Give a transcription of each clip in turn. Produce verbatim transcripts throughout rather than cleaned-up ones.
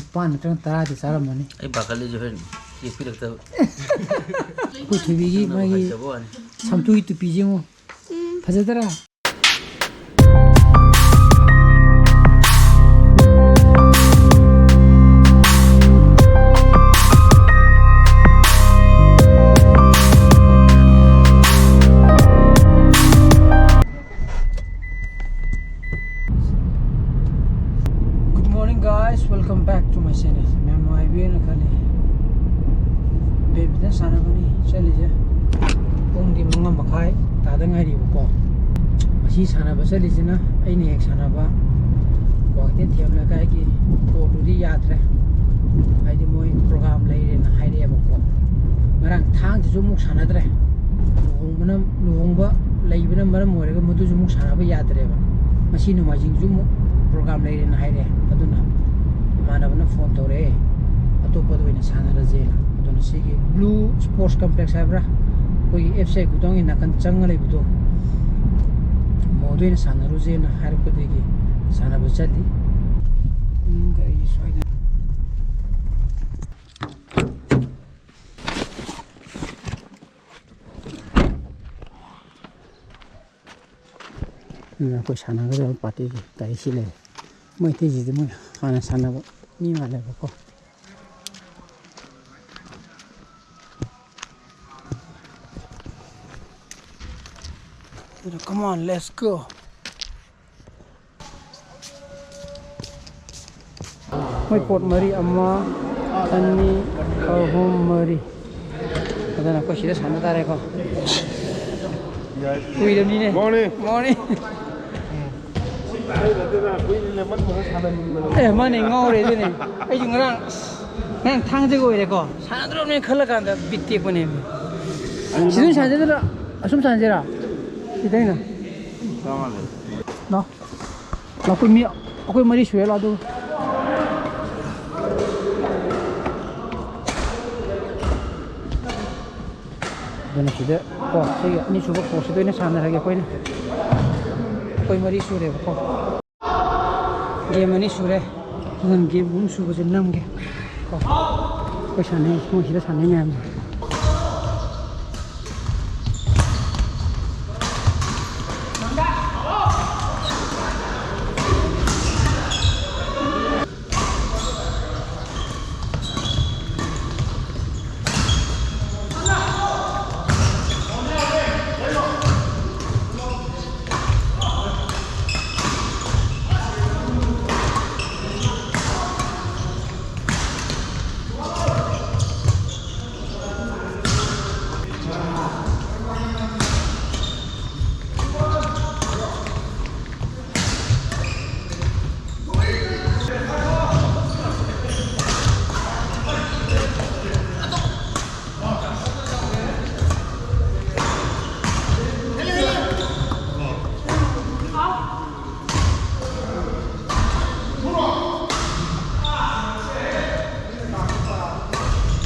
ꯅꯤꯄꯥꯟ ꯅꯠꯇ꯭ꯔꯒ ꯇꯔꯥꯗꯤ ꯆꯥꯔꯝꯃꯅꯤ꯫ ꯑꯩ ꯄꯥꯈꯠꯂꯤꯁꯦ ꯍꯣꯔꯦꯟ ꯀꯦꯛ ꯄꯤꯔꯛꯇꯕ꯫ ꯑꯩꯈꯣꯏ ꯊꯣꯏꯕꯤꯒꯤ ꯃꯥꯒꯤ ꯍꯥꯏꯖꯕ ꯋꯥꯅꯤ꯫ ꯁꯝꯇꯨꯒꯤ ꯇꯨꯄꯤꯁꯦ ꯌꯦꯡꯉꯣ꯫ ꯐꯖꯗ꯭ꯔꯥ? Good morning, guys, welcome back to my channel. ꯃꯌꯥꯝ ꯅꯨꯡꯉꯥꯏꯕꯤꯔꯦꯅ ꯈꯜꯂꯤ꯫ ꯕꯦꯠꯃꯤꯟꯇꯟ ꯁꯥꯟꯅꯕꯅꯤ ꯆꯠꯂꯤꯁꯦ꯫ ꯄꯨꯡꯗꯤ ꯃꯉꯥ ꯃꯈꯥꯏ ꯇꯥꯗ ꯉꯥꯏꯔꯤꯕꯀꯣ꯫ ꯉꯁꯤ ꯁꯥꯟꯅꯕ ꯆꯠꯂꯤꯁꯤꯅ ꯑꯩꯅ ꯍꯦꯛ ꯁꯥꯟꯅꯕ ꯀ꯭ꯋꯥꯀꯩꯊꯦꯜ ꯊꯦꯝ ꯂꯩꯀꯥꯏꯒꯤ ꯀꯣꯔꯠꯇꯨꯗꯤ ꯌꯥꯗ꯭ꯔꯦ꯫ ꯍꯥꯏꯗꯤ ꯃꯣꯏ ꯄ꯭ꯔꯣꯒꯥꯝ ꯂꯩꯔꯦꯅ ꯍꯥꯏꯔꯛꯑꯦꯕꯀꯣ꯫ ꯉꯔꯥꯡ ꯊꯥꯡꯁꯤꯁꯨ ꯑꯃꯨꯛ ꯁꯥꯟꯅꯗ꯭ꯔꯦ꯫ ꯂꯨꯍꯣꯡꯕꯅ, ꯂꯨꯍꯣꯡꯕ ꯂꯩꯕꯅ ꯃꯔꯝ ꯑꯣꯏꯔꯒ ꯃꯗꯨꯁꯨ ꯑꯃꯨꯛ ꯁꯥꯟꯅꯕ ꯌꯥꯗ꯭ꯔꯦꯕ꯫ ꯉꯁꯤ ꯅꯣꯡꯃꯥꯏꯖꯤꯡꯁꯨ ꯑꯃꯨꯛ ꯄ꯭ꯔꯣꯒꯥꯝ ꯂꯩꯔꯦꯅ ꯍꯥꯏꯔꯦ꯫ ꯑꯗꯨꯅ ꯏꯃꯥꯟꯅꯕꯅ ꯐꯣꯟ ꯇꯧꯔꯛꯑꯦ, "ꯑꯇꯣꯞꯄꯗ ꯑꯣꯏꯅ ꯁꯥꯟꯅꯔꯁꯦꯅ"꯫ ꯑꯗꯨꯅ ꯁꯤꯒꯤ ꯕ꯭ꯂꯨ ꯁ꯭ꯄꯣꯔꯠꯁ ꯀꯝꯄ꯭ꯂꯦꯛꯁ ꯍꯥꯏꯕ꯭ꯔꯥ, ꯑꯩꯈꯣꯏꯒꯤ ꯑꯦꯐ ꯁꯤ ꯑꯥꯏ ꯒꯨꯗꯥꯎꯟꯒꯤ ꯅꯥꯀꯟ ꯆꯪꯉ ꯂꯩꯕꯗꯣ, ꯃꯗꯨꯗ ꯑꯣꯏꯅ ꯁꯥꯟꯅꯔꯨꯁꯦꯅ ꯍꯥꯏꯔꯛꯄꯗꯒꯤ ꯁꯥꯟꯅꯕ ꯆꯠꯂꯤ꯫ ꯎꯝ, ꯒꯥꯔꯤ ꯁ꯭ꯋꯥꯏꯗ꯫ ꯎꯝ, ꯑꯩꯈꯣꯏ ꯁꯥꯟꯅꯒꯗꯕ ꯄꯥꯔꯇꯤꯒꯤ ꯒꯥꯔꯤ ꯁꯤ ꯂꯩꯔꯦ꯫ ꯃꯣꯏ ꯑꯇꯩꯁꯤꯗꯤ ꯃꯣꯏ ꯍꯥꯟꯅ ꯁꯥꯟꯅꯕ ꯃꯤ ꯃꯥꯜꯂꯦꯕꯀꯣ꯫ ꯑꯗꯨꯅ, come on, let's go. ꯃꯣꯏ ꯀꯣꯔꯠ ꯃꯔꯤ, ꯑꯃ, ꯑꯅꯤ, ꯑꯍꯨꯝ, ꯃꯔꯤ꯫ ꯑꯗꯨꯅ ꯑꯩꯈꯣꯏ ꯁꯤꯗ ꯁꯥꯟꯅ ꯇꯥꯔꯦꯀꯣ꯫ ꯀꯨꯏꯔꯕꯅꯤꯅꯦ꯫ Morning. Morning. ꯑꯦ, ꯃꯥꯅꯦ, ꯉꯥꯎꯔꯦ ꯑꯗꯨꯅꯦ꯫ ꯑꯩꯁꯨ ꯉꯔꯥꯡ, ꯑꯁ, ꯉꯔꯥꯡ ꯊꯥꯡꯖꯒ ꯑꯣꯏꯔꯦꯀꯣ꯫ ꯁꯥꯟꯅꯗ꯭ꯔꯕꯅꯦ ꯈꯜꯂ ꯀꯥꯟꯗ ꯕꯤꯠ ꯇꯦꯛꯄꯅꯦ꯫ ꯁꯤꯗ ꯑꯣꯏꯅ ꯁꯥꯟꯅꯁꯤꯔ? ꯑꯁꯨꯝ ꯁꯥꯟꯅꯁꯤꯔ? ꯁꯤꯗ ꯑꯣꯏꯅ? ꯂꯥꯎ꯫ ꯂꯥꯎ, ꯑꯩꯈꯣꯏ ꯃꯤ, ꯑꯩꯈꯣꯏ ꯃꯔꯤ ꯁꯨꯔꯦ, ꯂꯥꯎ ꯑꯗꯨ꯫ ꯑꯗꯨꯅ ꯁꯤꯗ ꯀꯣ, ꯁꯤꯒꯤ ꯑꯅꯤꯁꯨꯕ ꯀꯣꯔꯠꯁꯤꯗ ꯑꯣꯏꯅ ꯁꯥꯟꯅꯔꯒꯦ ꯑꯩꯈꯣꯏꯅ꯫ ꯑꯩꯈꯣꯏ ꯃꯔꯤ ꯁꯨꯔꯦꯕꯀꯣ꯫ ꯒꯦꯝ ꯑꯅꯤ ꯁꯨꯔꯦ꯫ ꯑꯗꯨꯅ ꯒꯦꯝ ꯑꯍꯨꯝ ꯁꯨꯕꯁꯦ ꯅꯝꯒꯦ꯫ ꯀꯣ꯫ ꯑꯩꯈꯣꯏ ꯁꯥꯟꯅꯩ, ꯃꯣꯏ ꯁꯤꯗ ꯁꯥꯟꯅꯩ ꯃꯌꯥꯝꯁꯦ꯫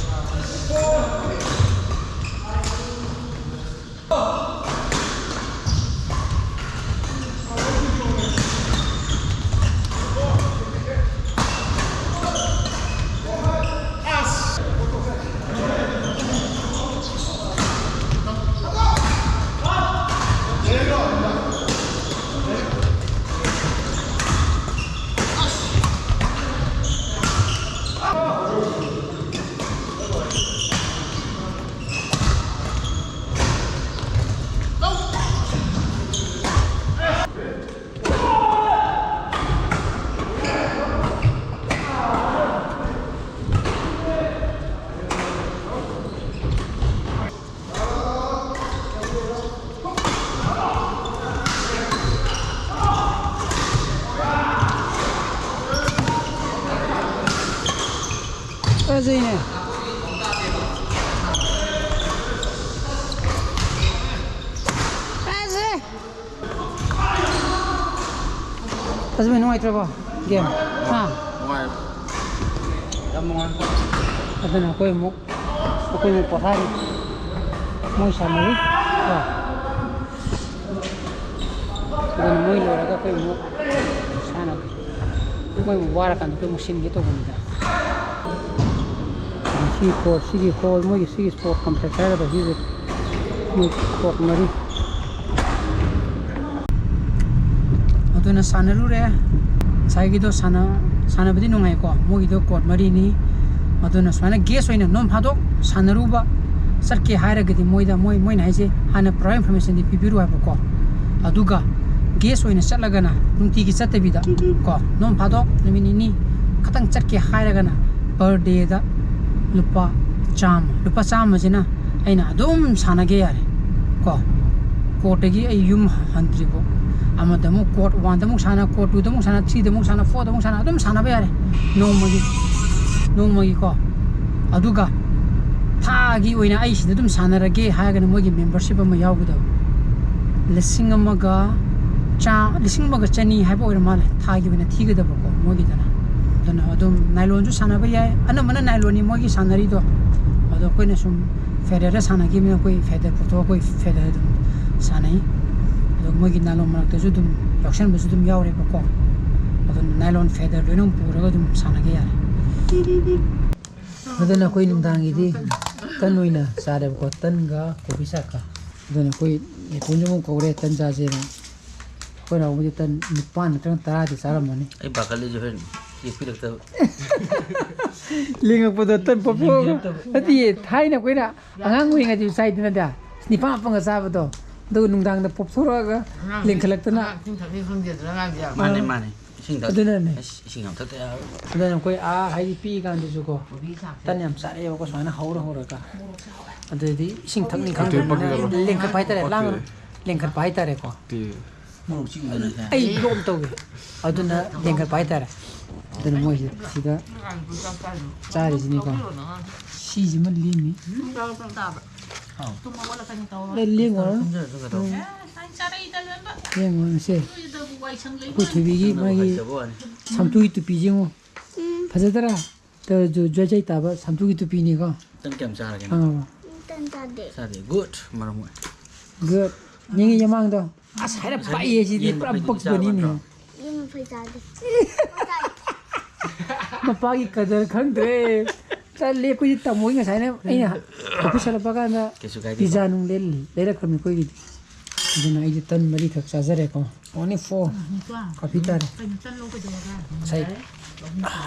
ꯐꯖꯩꯅꯦ꯫ ꯐꯖꯩ꯫ ꯐꯖꯕ ꯅꯨꯡꯉꯥꯏꯇ꯭ꯔꯕꯣ ꯒꯦꯝ? ꯍꯥ? ꯅꯨꯡꯉꯥꯏ꯫ ꯌꯥꯝ ꯅꯨꯡꯉꯥꯏ꯫ ꯑꯗꯨꯅ ꯑꯩꯈꯣꯏ ꯑꯃꯨꯛ, ꯑꯩꯈꯣꯏ ꯑꯃꯨꯛ ꯄꯣꯊꯥꯔꯤ꯫ ꯃꯣꯏ ꯁꯥꯟꯅꯔꯤ꯫ ꯀꯣ꯫ ꯑꯗꯨꯅ ꯃꯣꯏ ꯂꯣꯏꯔꯒ ꯑꯩꯈꯣꯏ ꯑꯃꯨꯛ ꯁꯥꯟꯅꯒꯦ꯫ ꯃꯣꯏꯕꯨ ꯋꯥꯔꯀꯥꯟꯗ ꯑꯩꯈꯣꯏ ꯑꯃꯨꯛ ꯁꯤꯟꯒꯦ ꯇꯧꯕꯅꯤꯗ꯫ ꯁꯤ ꯀꯣꯔꯠ, ꯁꯤꯒꯤ ꯍꯣꯜ, ꯃꯣꯏꯒꯤ ꯁꯤꯒꯤ ꯁ꯭ꯄꯣꯔꯠ ꯀꯝꯄ꯭ꯂꯦꯛꯁ ꯍꯥꯏꯒꯗ꯭ꯔꯥ, ꯁꯤꯁꯦ ꯃꯣꯏ ꯀꯣꯔꯠ ꯃꯔꯤ꯫ ꯑꯗꯨꯅ ꯁꯥꯟꯅꯔꯨꯔꯦ꯫ ꯉꯁꯥꯏꯒꯤꯗꯣ ꯁꯥꯟꯅ-, ꯁꯥꯟꯅꯕꯗꯤ ꯅꯨꯡꯉꯥꯏꯀꯣ꯫ ꯃꯣꯏꯒꯤꯗꯣ ꯀꯣꯔꯠ ꯃꯔꯤꯅꯤ꯫ ꯑꯗꯨꯅ ꯁꯨꯃꯥꯏꯅ ꯒꯦꯁ ꯑꯣꯏꯅ ꯅꯣꯡ ꯐꯥꯗꯣꯛ ꯁꯥꯟꯅꯔꯨꯕ ꯆꯠꯀꯦ ꯍꯥꯏꯔꯒꯗꯤ ꯃꯣꯏꯗ, ꯃꯣꯏ, ꯃꯣꯏꯅ ꯍꯥꯏꯁꯦ ꯍꯥꯟꯅ ꯄ꯭ꯔꯥꯏꯌꯣꯔ ꯏꯟꯐꯣꯔꯃꯦꯁꯟꯗꯤ ꯄꯤꯕꯤꯔꯨ ꯍꯥꯏꯕꯀꯣ꯫ ꯑꯗꯨꯒ ꯒꯦꯁ ꯑꯣꯏꯅ ꯆꯠꯂꯒꯅ ꯅꯨꯡꯇꯤꯒꯤ ꯆꯠꯇꯕꯤꯗ ꯀꯣ, ꯅꯣꯡ ꯐꯥꯗꯣꯛ ꯅꯨꯃꯤꯠ ꯅꯤꯅꯤ ꯈꯛꯇꯪ ꯆꯠꯀꯦ ꯍꯥꯏꯔꯒꯅ per dayꯗ ꯂꯨꯄꯥ ꯆꯥꯝꯃ꯫ ꯂꯨꯄꯥ ꯆꯥꯝꯃꯁꯤꯅ ꯑꯩꯅ ꯑꯗꯨꯝ ꯁꯥꯟꯅꯒꯦ ꯌꯥꯔꯦ ꯀꯣ꯫ ꯀꯣꯔꯠꯇꯒꯤ ꯑꯩ ꯌꯨꯝ ꯍꯟꯗ꯭ꯔꯤꯕꯣ ꯑꯃꯗ ꯑꯃꯨꯛ ꯀꯣꯔꯠ oneꯗ ꯑꯃꯨꯛ ꯁꯥꯟꯅ, ꯀꯣꯔꯠ twoꯗ ꯑꯃꯨꯛ ꯁꯥꯟꯅ, threeꯗ ꯑꯃꯨꯛ ꯁꯥꯟꯅ, fourꯗ ꯑꯃꯨꯛ ꯁꯥꯟꯅ, ꯑꯗꯨꯝ ꯁꯥꯟꯅꯕ ꯌꯥꯔꯦ ꯅꯣꯡꯃꯒꯤ, ꯅꯣꯡꯃꯒꯤꯀꯣ꯫ ꯑꯗꯨꯒ ꯊꯥꯒꯤ ꯑꯣꯏꯅ ꯑꯩ ꯁꯤꯗ ꯑꯗꯨꯝ ꯁꯥꯟꯅꯔꯒꯦ ꯍꯥꯏꯔꯒꯅ ꯃꯣꯏꯒꯤ membership ꯑꯃ ꯌꯥꯎꯒꯗꯕ꯫ ꯂꯤꯁꯤꯡ ꯑꯃꯒ ꯆꯥ-, ꯂꯤꯁꯤꯡ ꯑꯃꯒ ꯆꯅꯤ ꯍꯥꯏꯕ ꯑꯣꯏꯔ ꯃꯥꯜꯂꯦ, ꯊꯥꯒꯤ ꯑꯣꯏꯅ ꯊꯤꯒꯗꯕꯀꯣ ꯃꯣꯏꯒꯤꯗꯅ꯫ ꯑꯗꯨꯅ ꯑꯗꯨꯝ ꯅꯥꯏꯂꯣꯟꯁꯨ ꯁꯥꯟꯅꯕ ꯌꯥꯏ, ꯑꯅꯝꯕꯅ ꯅꯥꯏꯂꯣꯟꯅꯤ ꯃꯣꯏꯒꯤ ꯁꯥꯟꯅꯔꯤꯗꯣ꯫ ꯑꯗꯣ ꯑꯩꯈꯣꯏꯅ ꯁꯨꯝ ꯐꯦꯗꯔꯗ ꯁꯥꯟꯅꯈꯤꯕꯅꯤꯅ ꯑꯩꯈꯣꯏ ꯐꯦꯗꯔ ꯄꯨꯊꯣꯛꯑ ꯑꯩꯈꯣꯏ ꯐꯦꯗꯔ ꯑꯗꯨꯝ ꯁꯥꯟꯅꯩ꯫ ꯑꯗꯣ ꯃꯣꯏꯒꯤ ꯅꯥꯏꯂꯣꯟ ꯃꯔꯛꯇꯁꯨ ꯑꯗꯨꯝ ꯌꯥꯎꯁꯟꯕꯁꯨ ꯑꯗꯨꯝ ꯌꯥꯎꯔꯦꯕꯀꯣ꯫ ꯑꯗꯨꯅ ꯅꯥꯏꯂꯣꯟ ꯐꯦꯗꯔ ꯂꯣꯏꯅꯃꯛ ꯄꯨꯔꯒ ꯑꯗꯨꯝ ꯁꯥꯟꯅꯒꯦ ꯌꯥꯔꯦ꯫ ꯑꯗꯨꯅ ꯑꯩꯈꯣꯏ ꯅꯨꯡꯗꯥꯡꯒꯤꯗꯤ ꯇꯟ ꯑꯣꯏꯅ ꯆꯥꯔꯦꯕꯀꯣ, ꯇꯟꯒ ꯀꯣꯕꯤ ꯁꯥꯛꯀ꯫ ꯑꯗꯨꯅ ꯑꯩꯈꯣꯏ ꯅꯦꯄꯣꯟꯁꯨ ꯑꯃꯨꯛ ꯀꯧꯔꯦ ꯇꯟ ꯆꯥꯁꯦꯅ꯫ ꯑꯩꯈꯣꯏ ꯅꯥꯎꯕꯗꯤ ꯇꯟ ꯅꯤꯄꯥꯟ ꯅꯠꯇ꯭ꯔꯒ ꯇꯔꯥꯗꯤ ꯆꯥꯔꯝꯃꯅꯤ꯫ ꯑꯩ ꯄꯥꯈꯠꯂꯤꯁꯦ ꯍꯣꯔꯦꯟ ꯌꯦꯛꯄꯤꯔꯛꯇꯕ꯫ ꯂꯦꯡꯉꯛꯄꯗꯣ ꯇꯟ ꯄꯣꯞꯊꯣꯛꯑꯒ꯫ ꯂꯦꯡꯕꯤꯔꯛꯇꯕ꯫ ꯅꯠꯇꯤꯌꯦ, ꯊꯥꯏꯅ ꯑꯩꯈꯣꯏꯅ ꯑꯉꯥꯡ ꯑꯣꯏꯔꯤꯉꯩꯗꯁꯨ ꯆꯥꯏꯗꯅꯗ, ꯅꯤꯄꯥꯟ ꯃꯥꯄꯟꯒ ꯆꯥꯕꯗꯣ꯫ ꯑꯗꯨꯒ ꯅꯨꯡꯗꯥꯡꯗ ꯄꯣꯞꯊꯣꯔꯛꯑꯒ ꯑꯉꯥꯡ, ꯂꯦꯡꯈꯠꯂꯛꯇꯅ꯫ ꯑꯉꯥꯡ ꯏꯁꯤꯡ ꯊꯛꯅꯤ ꯈꯪꯗꯦꯗꯅ ꯑꯉꯥꯡꯗꯤ ꯌꯥꯝ꯫ ꯃꯥꯅꯦ, ꯑꯥ꯫ ꯃꯥꯅꯦ꯫ ꯏꯁꯤꯡ ꯊꯛ-, ꯑꯗꯨꯅꯅꯦ꯫ ꯑꯁ, ꯏꯁꯤꯡ ꯌꯥꯝ ꯊꯛꯇ ꯌꯥꯔꯣꯏ꯫ ꯑꯗꯨꯅ ꯑꯩꯈꯣꯏ ꯑꯥ ꯍꯥꯏꯗꯤ ꯄꯤꯛꯏꯀꯥꯟꯗꯁꯨꯀꯣ, ꯀꯣꯕꯤ ꯁꯥꯛꯁꯦ꯫ ꯇꯟ ꯌꯥꯝ ꯆꯥꯔꯛꯑꯦꯕꯀꯣ, ꯁꯨꯃꯥꯏꯅ ꯍꯧꯔ ꯍꯧꯔꯒ꯫ ꯃꯣꯔꯣꯛ ꯁꯥꯕ꯫ ꯑꯗꯨꯗꯤ ꯏꯁꯤꯡ ꯊꯛꯅꯤ ꯀꯣꯕꯤ ꯈꯪꯗꯅ ꯄꯛꯀꯦ ꯇꯧꯔꯣ꯫ ꯂꯦꯡꯈꯠꯄ ꯍꯥꯏꯇꯥꯔꯦ, ꯄꯛꯀꯦ꯫ ꯂꯥꯡ-, ꯂꯦꯡꯈꯠꯄ ꯍꯥꯏꯇꯥꯔꯦꯀꯣ꯫ ꯇꯤ꯫ ꯃꯣꯔꯣꯛ ꯆꯤꯡꯗꯅ ꯁꯥꯏ꯫ ꯑꯩ ꯂꯣꯛ ꯇꯧꯒꯦ꯫ ꯑꯗꯨꯅ ꯂꯦꯡꯈꯠꯄ ꯍꯥꯏꯇꯥꯔꯦ꯫ ꯑꯗꯨꯅ ꯃꯣꯏꯁꯦ ꯁꯤꯗ ꯆꯥꯔꯤꯁꯤꯅꯤꯀꯣ꯫ ꯁꯤꯁꯤꯃ ꯂꯦꯝꯃꯤ꯫ ꯎꯝ, ꯆꯥꯕ ꯇꯥꯕ꯫ ꯍꯥꯎ꯫ ꯇꯨꯝ ꯍꯧꯒꯠꯂꯛꯀꯅꯤ ꯇꯧꯔꯣ꯫ ꯑꯦ, ꯂꯦꯡꯉꯨꯔꯅꯨ꯫ ꯇꯨꯝꯖꯔꯁꯨ ꯀꯩꯗꯧ-, ꯎꯝ꯫ ꯑꯦ, ꯉꯁꯥꯏ ꯆꯥꯔꯛꯏꯗ ꯂꯣꯏꯅꯃꯛ꯫ ꯂꯦꯡꯉꯨꯔꯅꯨꯁꯦ꯫ ꯅꯣꯏꯗꯕꯨ ꯋꯥꯏ ꯁꯪ ꯂꯩꯕ꯫ ꯑꯩꯈꯣꯏ ꯊꯣꯏꯕꯤꯒꯤ ꯅꯪꯅꯕꯨ ꯃꯥꯒꯤ ꯍꯥꯏꯖꯕ ꯋꯥꯅꯤ꯫ ꯁꯝꯇꯨꯒꯤ ꯇꯨꯄꯤꯁꯦ ꯌꯦꯡꯉꯨ꯫ ꯎꯝ꯫ ꯐꯖꯗ꯭ꯔꯥ? ꯇ-, ꯖꯨ-, ꯖꯣꯏꯖꯩ ꯇꯥꯕ ꯁꯝꯇꯨꯒꯤ ꯇꯨꯄꯤꯅꯤꯀꯣ꯫ ꯇꯟ ꯀꯌꯥꯝ ꯆꯥꯔꯒꯦ ꯅꯪ? ꯈꯪꯉꯕ? ꯎꯝ, ꯇꯟ ꯆꯥꯗꯦ꯫ ꯆꯥꯗꯦ꯫ Good꯫ ꯃꯔꯝ ꯑꯣꯏ꯫ Good꯫ ꯌꯦꯡꯉꯤ ꯌꯦꯡꯃꯥꯡꯗꯣ꯫ ꯑꯁ, ꯍꯥꯏꯔꯞ ꯄꯥꯛꯏꯍꯦ ꯁꯤꯗꯤ꯫ ꯌꯦꯟ ꯄꯨꯔꯥ ꯃꯐꯩꯗꯤ ꯕꯣꯛꯁ ꯆꯥꯕ ꯕꯣꯅꯤꯅꯦ꯫ ꯅꯠꯇ꯭ꯔꯣ? ꯌꯦꯟ ꯃꯐꯩ ꯆꯥꯗꯦ꯫ ꯃꯄꯥꯒꯤ ꯀꯗꯔ ꯈꯪꯗ꯭ꯔꯦ꯫ ꯇꯜꯂꯦ ꯑꯩꯈꯣꯏꯗꯤ ꯇꯥꯃꯣꯒꯤ ꯉꯁꯥꯏꯅ ꯑꯩꯅ ꯑꯣꯐꯤꯁ ꯍꯜꯂꯛꯄ ꯀꯥꯟꯗ ꯀꯩꯁꯨ ꯀꯥꯏꯗꯦꯀꯣ꯫ ꯄꯤꯖꯥ ꯅꯨꯡ ꯂꯩꯔꯛꯈ꯭ꯔꯕꯅꯤ ꯑꯩꯈꯣꯏꯒꯤꯗꯤ꯫ ꯑꯗꯨꯅ ꯑꯩꯗꯤ ꯇꯟ ꯃꯔꯤꯈꯛ ꯆꯥꯖꯔꯦꯀꯣ꯫ Only four꯫ ꯀꯣꯐꯤ ꯇꯥꯔꯦ꯫ ꯀꯩꯅꯣ ꯇꯟ ꯂꯧ ꯀꯩꯗꯧꯔꯒꯦ? ꯉꯁꯥꯏ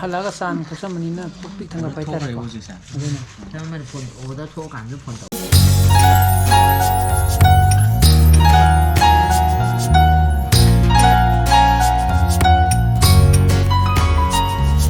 ꯍꯜꯂꯛꯑꯒ ꯆꯥ ꯅꯨꯡ ꯊꯛꯆꯟꯕꯅꯤꯅ ꯄꯨꯛ ꯄꯤꯛ ꯊꯟꯒꯠꯄ ꯍꯥꯏꯇꯥꯔꯦꯀꯣ꯫ ꯊꯣꯛꯈ꯭ꯔꯦꯕ ꯍꯧꯖꯤꯛꯁꯦ꯫ ꯑꯗꯨꯅ ꯅꯪ ꯃꯥꯅ ꯐꯣꯟ ꯑꯣꯗꯔ ꯊꯣꯛꯑꯀꯥꯟꯗ ꯐꯣꯟ ꯇꯧ꯫